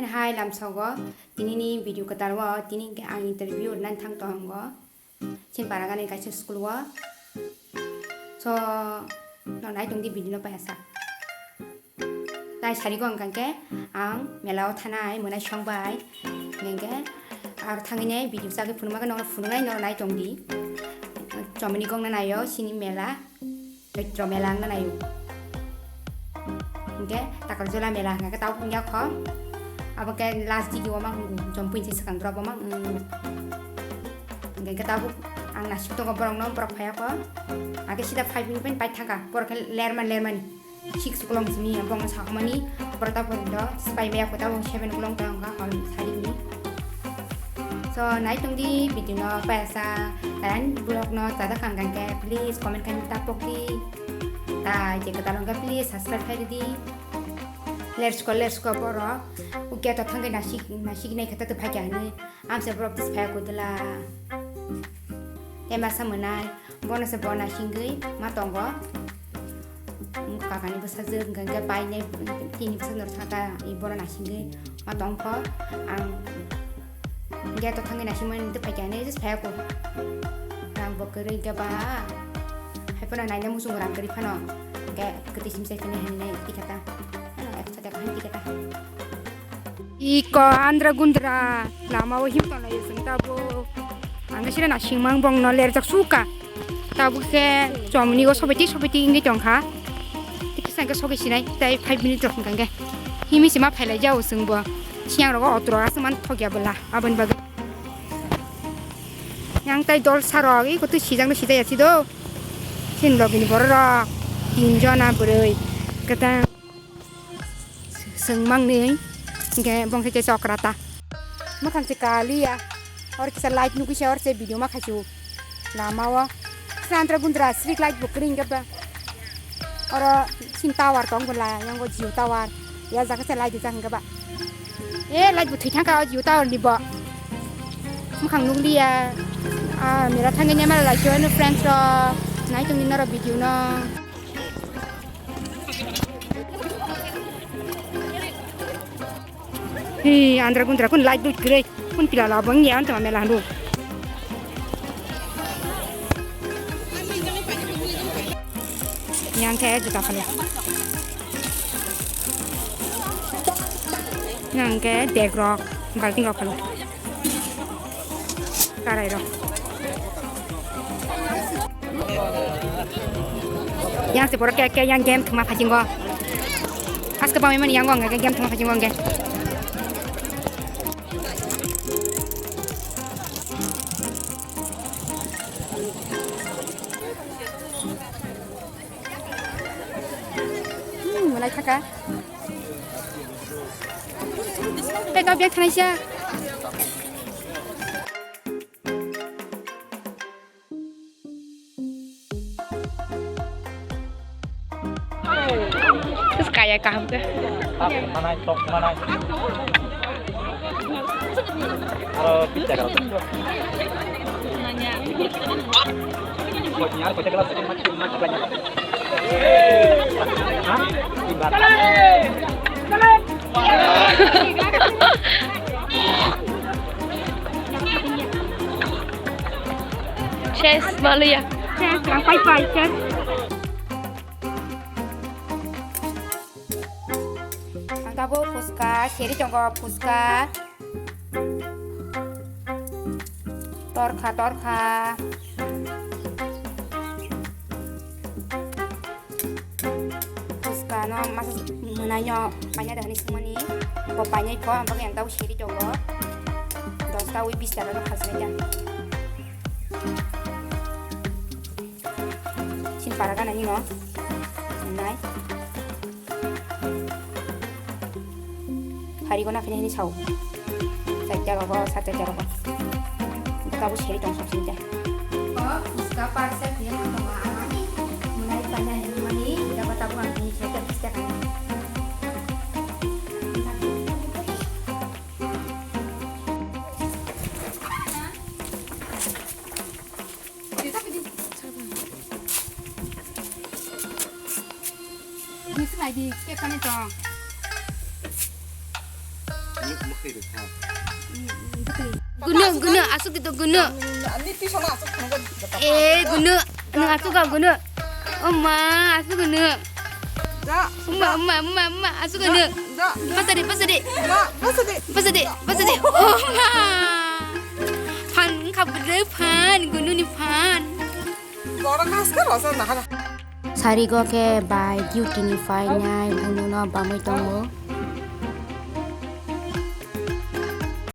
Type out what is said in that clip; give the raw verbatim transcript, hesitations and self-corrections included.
Hai lamsogo, tini ni video kwtal o, tini hwnkhe ang interview rwna thang tongo. Chin para gani kaisa school o. So, no nai tong di video no payasa. Tai sari go hwnkha khe ang mela o thanai mwnai song bai. Hwnkhe aro thangwi nai video chagwi phunukma khe nono phunuknai no nai tong di. Chomoni gong na naio sini mela. Chaitro mela wngna naio. Hwnkhe Takarjala mela hwnkha khe tabuk wngya kho. Abo khe last digi o ma wngo, Jompui se swkang drop o ma wngo. Hwnkhe khe tabuk ang nasik tongo borok no, borok phaiya kho. Akhe sida five minute bai pai thangkha, borok khe lermani lermani. Six o'clock simi bongno sakhomani, borok tabuk do sipai maya kho, tabuk seven o'clock tong wngkha hor sari ni. So, nai tong di video no payasa, tai ani vlog no chada kang kang khe, please comment khaina ta pok di. Tai je kwtal wngkha, please subscribe khai di. Let's go, let's go borok. Ukya to thangwi nasik, nasik nai khe ta to phai kya hinwi. Amsa borok tis phai kudula. Te masa mwnai, bono se bo nasingwi ma tongo. Kakani bwsajwk hwnkha khe pai nai, tini bwsajwk norok thangta, i bono nasingwi ma tongkho. Ang Gate o thangwi naisingmani tei paikha hinwi just phaiya kho. Rang bo kwrwi hwnkhe ba. Haiphano naina muchungo rang kwrwi phano. Hwnkhe kwtwi simi chai phini hinwi tikhe ta. Ano ekso taka hinwi tikhe ta. Iko andra gundra lama o him tonglai o chwng tabuk. Ang sira naisingmang bongno lerjak suka. Tabuk khe chomni o sobaiti sobaiti wngwi tongkha. Kisa hwnkhe sogwi sinai tei five minute rok hwnkha hwnkhe himi se ma phailai jao chwngbo. Siyang rogo auto rok aswk man thokya bwla aboni bagwi. Yang tei dolsa rok iko twi sijak no sijaya si do. Sin logini borok rok tin jona bwrwi kwtang. Swng mangni hwnkhe bongkhe khe chokra ta. Mwkhang se kaliya. Or kisa light nugwi se or se video ma khaisio. Lama o. Sandra gundra street light bo kwrwi hwnkhe ba. Oro sin tower tong bwla yango Jio tower. Ya jaga se light rijak hwnkhe ba. E light bo thwi thangkha o Jio tower ni bo. Mwkhang nukliya. Ah, mera thangwi nemara lai khe friends rok. Nai tongni norok video no. Hi, andra gundra kun light duit kwrwi. Kun pila la bang ya antama mela handu. Yang khe juta phano. Yang khe dek rok, balting rok phano. Karai rok. Yang se borok ke, ke yang game thwngma phasingo. Aske pamwi mani yang wng ke game thwngma phasingo hwnkhe. Hmm, malai thaka. Pega biak thanai sia. Terus kaya kaham ke? Manai, tok manai. Aro pizza kalau. Kau nyar, kau cakap lagi, macam, macam banyak. Ses, malu ya. Ses, ang pai pai, ses. Ang tabuk phuska, seri tongo phuska. Torkha, torkha. Phuska no masa mwnai no paina da hwnwi swngmani. Bo painai pho, ang bagwi ang tabuk seri tongo. Dos ta wi bis taka no khajnai da. Sin para gana nino. Nai. Hari gona phini hini sao. Chaita rogo, sa chaita rogo. Tabuk seri tong sok sinja. O, phuska parsa phini tong ma. Mwnai paina hini mani, tabuk tabuk ang hini chaita pista kani. Nisi nai di, cake kani tong. Gunu, gunu, asuk gitu gunu. Ani pisona asuk thangkha. Eh, gunu, nung asuk gak gunu. Oh ma, asuk gunu. Ja, ma, ma, ma, ma, asuk gunu. Ja. Pasadi, pasadi. Ja, pasadi. Pasadi, pasadi. Oh ma. Phan khap gede phan, gunu ni phan. Borok haskar rasa nahara. Sarigo khe bai duty ni phainai, bununo bamwi tongo.